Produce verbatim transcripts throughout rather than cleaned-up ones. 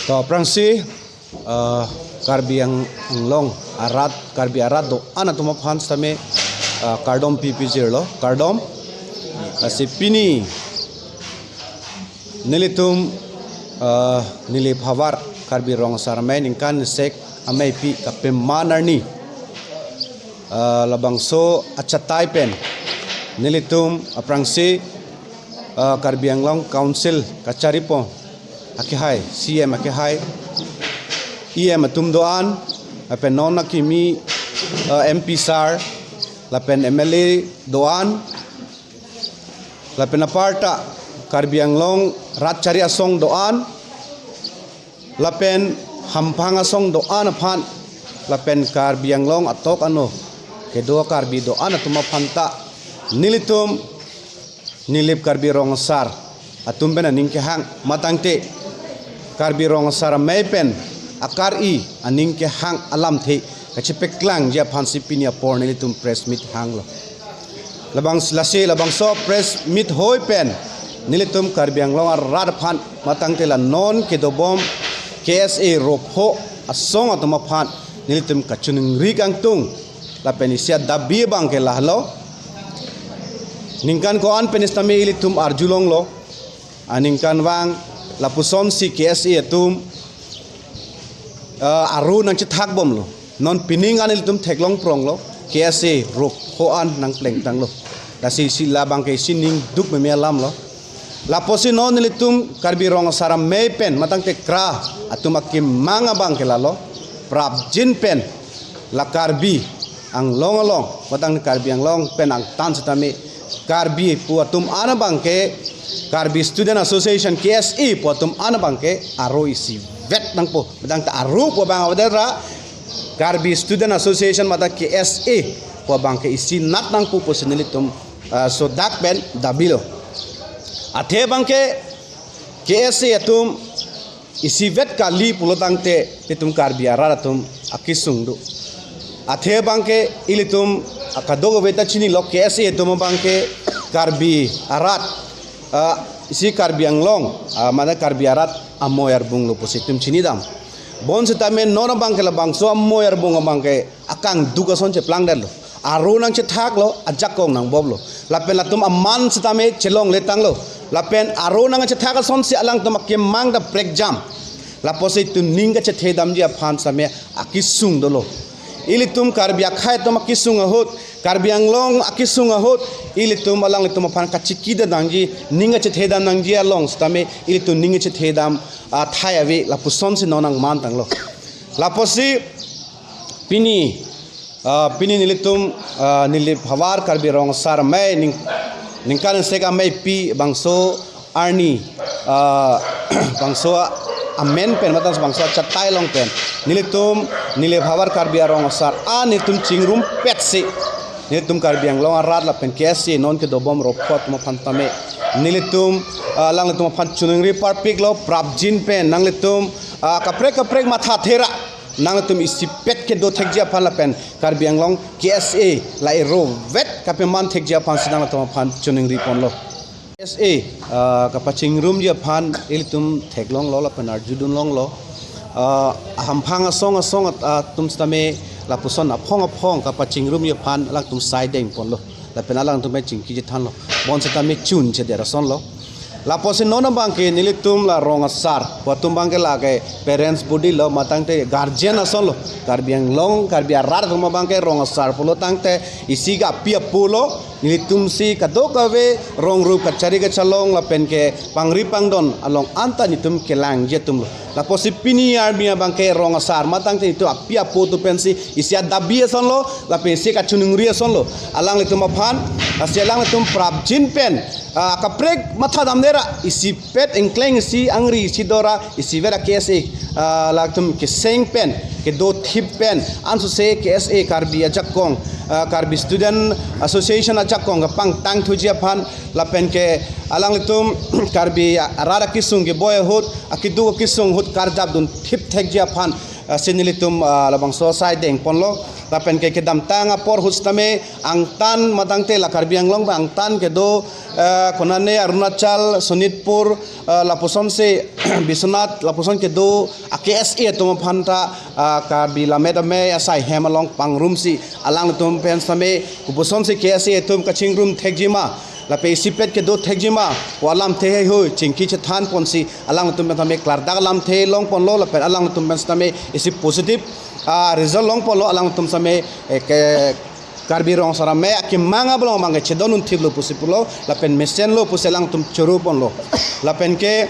To aphrangsi, ah, Karbi Ang-, Anglong arat, Karbi arat do-an atum aphan sitame, ah, kardom pipijirlo, kardom. Lasi pini nelitum, ah, Nilip Havar Karbi Rong Asar Amei ningkan sek ameipi kapeman arni, ah, labangso achatai pen nelitum aphrangsi, ah, Karbi Anglong Council kacharipon akehai, C M akehai, E M atum do-an, lapen non akimi, ah, M P sir, lapen M L A do-an, lapen aparta Karbi Anglong rat chari asong do-an, lapen hamphang asong do-an aphan, lapen Karbi Anglong atok ano kedo Karbi do-an atum aphan ta nelitum Nilip Karbi Rong Asar atum pen aning kehang, matangte Karbi Rong Asar Amei pen akari aning kehang alamthe kachepaklangji aphansi pini apor nelitum press meet hanglo. Labang lasi labangso press meet hoi pen nelitum Karbi Anglong arat aphan, matangte la non kedobom K S A ropho asong atum aphan nelitum kachiningri kangtung, lapen isi adabi abangke lahelo. Ningkan ko-an pen sitame ilitum arjulonglo, aningkanvang lapusonsi K S A atum, ah, aro nangchethakbomlo. Non pining an ilitum theklongpronglo, K S A ropho an nangplengtanglo. Lasi isi labangke isi ning duk meme alamlo. Lapusi non nelitum Karbi Rong Asar Amei pen, matangte KRA atum akemang abangke lalo, prapjin pen la Karbi Anglong along, matang Karbi Anglong pen angtan sitame Karbi pu atum an abangke, Karbi Student Association, K S A pu atum an abangke aro isivet nangpo. Matangte aro pu abang avedet ra Karbi Student Association matang K S A pu abangke isinat nangpo pusi nelitum, ah, sodak pen dabilo. Athe abangke K S A atum isivet kali pulotangte itum Karbi arat atum akesung do. Athe abangke ilitum kadokave ta chinilo, K S A atum abangke Karbi arat, ah, isi Karbi Anglong, ah, mane Karbi arat amoi arbung lo pusi itum chinidam. Bonsitame non abangke labangso amoi arbung abangke akangduk ason cheplangdetlo. Aro nangchethaklo, ajakong nangbomlo. Lapen latum aman sitame chelongletanglo. Lapen aro nangchethak asonsi alangtum akemang ta prekjam. Lapusi itum ning kachethedamji aphan sitame akesung dolo. Ilitum Karbi akhei atum akesung ahut, Karbi Anglong akesung ahut, ilitum alanglitum aphan kachikidam nangji, ning kachethedam nangji along sitame ilitum ning kachethedam, ah, thai ave, lapusonsi non nangmantanglo. Lapusi pini, ah, pini nelitum, ah, Nilip Havar Karbi Rong Asar Amei ning, ningkan sek ameipi bangso arni, ah, bangso amen pen, matang bangso achatai along pen nelitum Nilip Havar Karbi Rong Asar a nelitum chingrumpetsi nelitum Karbi Anglong arat lapen K S A non kedobom ropho atum aphan tame nelitum, ah, alanglitum aphan chiningri parpiklo, prapjin pen nanglitum, ah, kaprek kaprek mathathe ra nangtum isipet kedo thekji aphan lapen Karbi Anglong K S A la erovet kapeman thekji aphansi nangtum aphan chiningriponlo. K S A, ah, kapachingrumji aphan ilitum theklonglo lapen arjudunlonglo. Ah, ahamphang asong asong at-, atum sitame lapuson aphong aphong kapachingrumji aphan alangtum saidengponlo. Lapen alangtum chingki chethanlo. Bonsitame chun chedera sonlo. Lapusi non abangke nelitum la rong asar pu atum abangke lake parents body lo, matangte guardian asonlo. Karbi Anglong, Karbi arat atum abangke rong asar pulotangte isi ke api apo lo, nelitumsi kadokave rong rup kachari kachalong lapen ke pangri pangdon along anta nelitum kelangji atumlo. Lapusi pini arni abangke rong asar matangte nelitum api apo atum pensi isi adabi asonlo, lapen isi kachiningri asonlo. Alanglitum aphan, lasi alanglitum prapjin pen, ah, kaprek mathadamde ra, isipet ingkleng isi angri isi do ra, isivet a K S A, ah, alangtum keseng pen, kedothip pen, ansose K S A Karbi ajakong, ah, Karbi Student Association ajakong kapangtangthuji aphan, lapen ke alanglitum Karbi arat akesung keboi ahut, akeduk akesung ahut karjapdun thip thekji aphan, ah, si nelitum, ah, labangso saidengponlo. Lapen ke kedamtang apor ahut sitame angtan matangte la Karbi Anglong ba angtan kedo, eh, konane Arunachal, Sonitpur, eh, lapusonsi Biswanath, lapuson kedo a K S A atum aphan ta, ah, Karbi Lammet Amei asai hem along pangrumsi alanglitum pen sitame kopusonsi K S A atum kachingrum thekji ma, lapen isipet kedo thekji ma pu alamthe heihui chingki chethan ponsi alanglitum pen sitame klardak alamthe longponlo, lapen alanglitum pen sitame isi positive, ah, result longponlo, alanglitum sitame, eh, ke Karbi Rong Asar Amei akemang abolong abangke chedon unthiplo pusi pulo, lapen mesenlo pusi alangtum choro ponlo. Lapen ke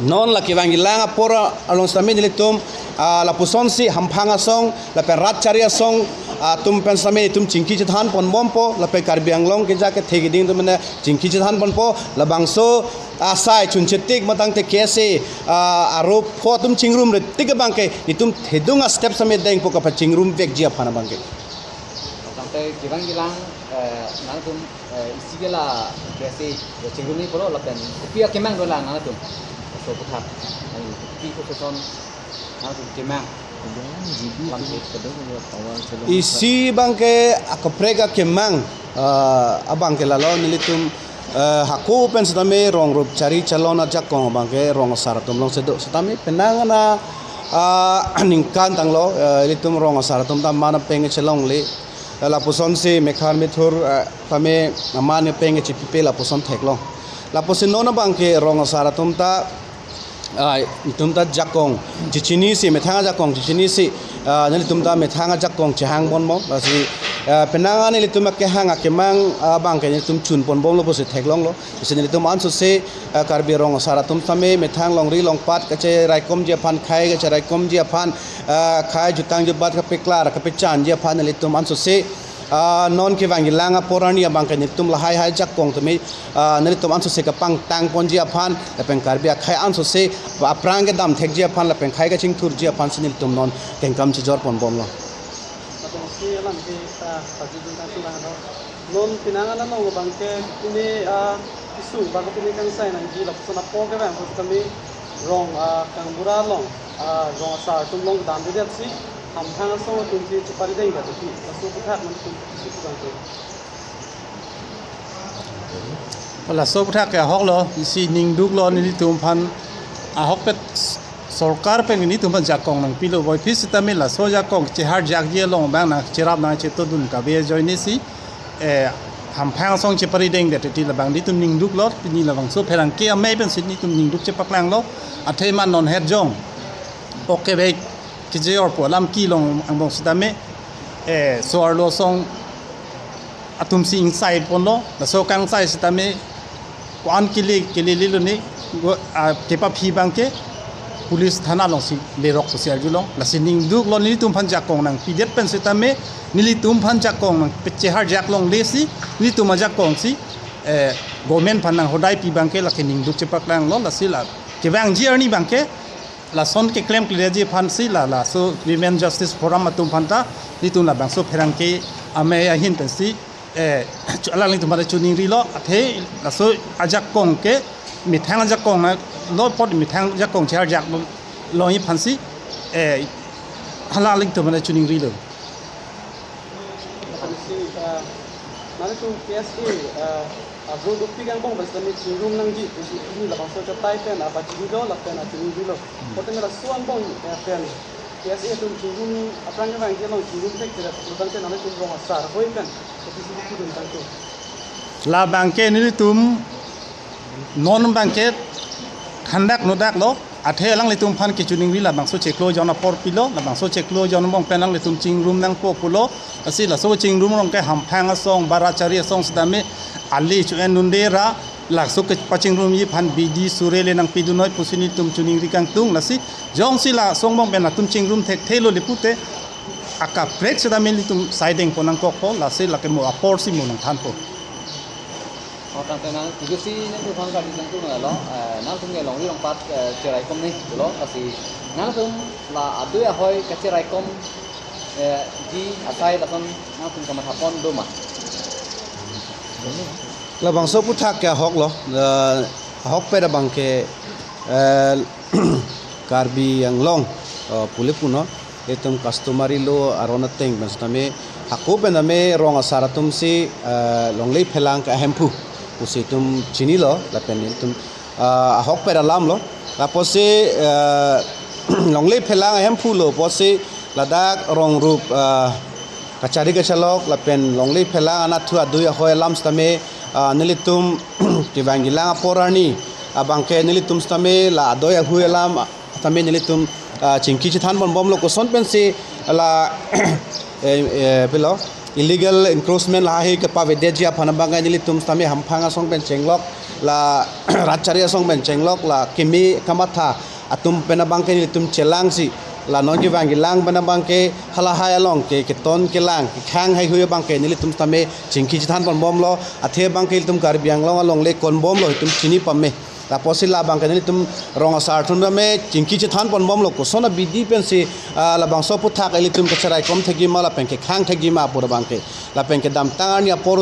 non la kevangjilang apor along sitame nelitum, ah, lapusonsi hamphang asong, lapen rat chari asong, ah, atum pen sitame itum chingki chethan ponbompo, lapen Karbi Anglong keja kethe keding atum pen chingki chethan ponpo, labangso asai chunchetik matangte K S A, ah, aro pho atum chingrumre tik abangke itum thedung a step sitame dengpo kapachingrum-vekji aphan abangke. Tangte kevangjilang, eh, nangtum, eh, isi ke la K S A chingrumji pulo lapen kopi akemang do la nangtum? Laso aputhak, ani kopi koson nangtum kemang? Isi abangke akaprek akemang, eh, abangke lalo nelitum, eh, hako pen sitame rong rup chari chelon ajakong abangke rong asar atum alongsi do. Sitame penang ana, ah, ningkan tanglo, eh, ilitum rong asar atum ta aman apeng chelongle. Eh, lapusonsi mekhar methur, eh, tame aman apeng chipipe lapuson theklong. Lapusi non abangke rong asar atum ta, ah, itum ta jakong chechinisi, methang ajakong chechinisi, ah, nelitum ta methang ajakong chehang ponbom. Lasi, ah, penang an ilitum akehang akemang, ah, abangke nelitum chun ponbomlo pusi theklonglo. Isi nelitum ansose, ah, Karbi Rong Asar atum sitame methang longri longpat kacheraikomji aphan, khei kacheraikomji aphan, ah, khei jutang jubat kapeklar kapechanji aphan nelitum ansose, ah, non kevangjilang apor arni abangke nelitum lahai hai jakong tame, ah, nelitum ansose kapangtang ponji aphan, lapen Karbi akhei ansose aphrang kedam thekji aphan, lapen khei kachingthurji aphansi nelitum non kengkam chejor ponbomlo. Lapen isi alam ke, ah, pajutang tulang do. Non penang an along abangke pine, ah, isu abangke pine kangsai nangji lapuson apor kevang ahut kami rong, ah, kangbura along, ah, rong asar atum along damdedetsi hamphang asong atumsi cheparidengdet pi. Laso aputhak nangtum isi pu abangke. Laso aputhak ke ahoklo, isi ningduklo nelitum aphan ahokpet sorkar pen nelitum aphan jakong nangpilo, puvoiphit sitame laso jakong cheharjakji along abang nangcherap nangchetodun kave ajoinesi, eh, hamphang asong cheparidengdet titi labang nelitum ningduklo, pini labangso pherangke amei pensi nelitum ningduk chepaklanglo, athema non het jong ok kevek kejor pu alam kelong angbong sitame, eh, so-arlo asong atumsi ingsai ponlo, laso kangsai sitame ko-an kele kele lilo ni, go, ah, kepaphi abangke police thana alongsi lerok pusi arjulong. Lasi ningduklo nelitum aphan jakong nangpidet pen sitame, nelitum aphan jakong nangpecheharjak longlesi, nelitum ajakongsi, eh, government aphan nanghodai pi abangke lake ningduk chepaklanglo, lasi la kevangji arni abangke lason keklem clearji aphansi la, laso Women Justice Forum atum aphan ta nelitum labangso pherangke amei ahin pensi, eh, chu-, alanglitum aphan chuningrilo, athe laso ajakong ke methang ajakong nanglo apot methang ajakong cheharjak longji aphansi, eh, alanglitum aphan chuningrilo. Lapen isi, ah, nangtum K S A, ah, abro dopik angbong bas kami chingrum nangji, isi pini labangso achatai pen, ah, pachinilo, lapen, ah, chinilo. Kote mela so angbong, eh, pen K S A atum chingrum aphrang kevangji along chingrum thekthedet, labangke nangtum rong asar hoi pen, kopi si kidun tangte. Labangke nelitum non abangke thandak nodaklo, athe alanglitum aphan kechiningri labangso chiklo jon apor pilo, labangso chiklo jon angbong pen alanglitum chingrum nangpo pulo, lasi laso chingrum along ke hamphang asong, ba rat chari asong sitame ali chu-en dunde ra, laso kepachingrumji aphan bidi sure le nangpidun noi pusi nelitum chiningri kangtung, lasi jongsi laso angbong pen latum chingrum thekthelo le pute, akaprek sitame nelitum saideng pon nangkokpo, lasi lake mo aporsi mo nangthanpo. Oh, tangte nang, tiga si nangtum aphan kali nangtum nalo, eh, nangtum ke longri longpat, eh, cheraikom ni, pulo, lasi nangtum la adui ahoi kacheraikom, eh, ji asai lason nangtum kamatha pon do ma? Labangso aputhak ke ahoklo, eh, ahokpet abangke, eh, Karbi Anglong, eh, pule punon, itum customary law aron ateng pen sitame hako pen tame rong asar atum si, eh, Longlei Phelang ke ahemphu pusi itum chinilo lapen itum, eh, ahokpet alamlo. Lapusi, eh, Longlei Phelang ahemphulo pusi ladak rong rup, eh, kachari kachalok lapen Longlei Phelang anatthu adui ahoi alam sitame, ah, nelitum kevang kelang apor arni abangke nelitum sitame la adui ahui alam sitame nelitum, ah, chingki chethan ponbomlo, koson pensi la, eh, eh, pilo, illegal encroachment lahai kepavedetji aphan abangke nelitum sitame hamphang asong pen chenglok, la rat chari asong pen chenglok, la kimi kamatha atum pen abangke nelitum chelangsi la non kevang kelang pen abangke halahai along ke keton kelang kekhang haihui abangke nelitum sitame chingki chethan ponbomlo. Athe abangke ilitum Karbi Anglong along le konbomlo itum chini pame. Lapusi la abangke nelitum rong asar atum tame chingki chethan ponbomlo, koson abidi pensi, ah, labangso aphuthak ilitum kecherai kom thekji ma lapen kekhang thekji ma pu abangke, lapen kedamtang arni apor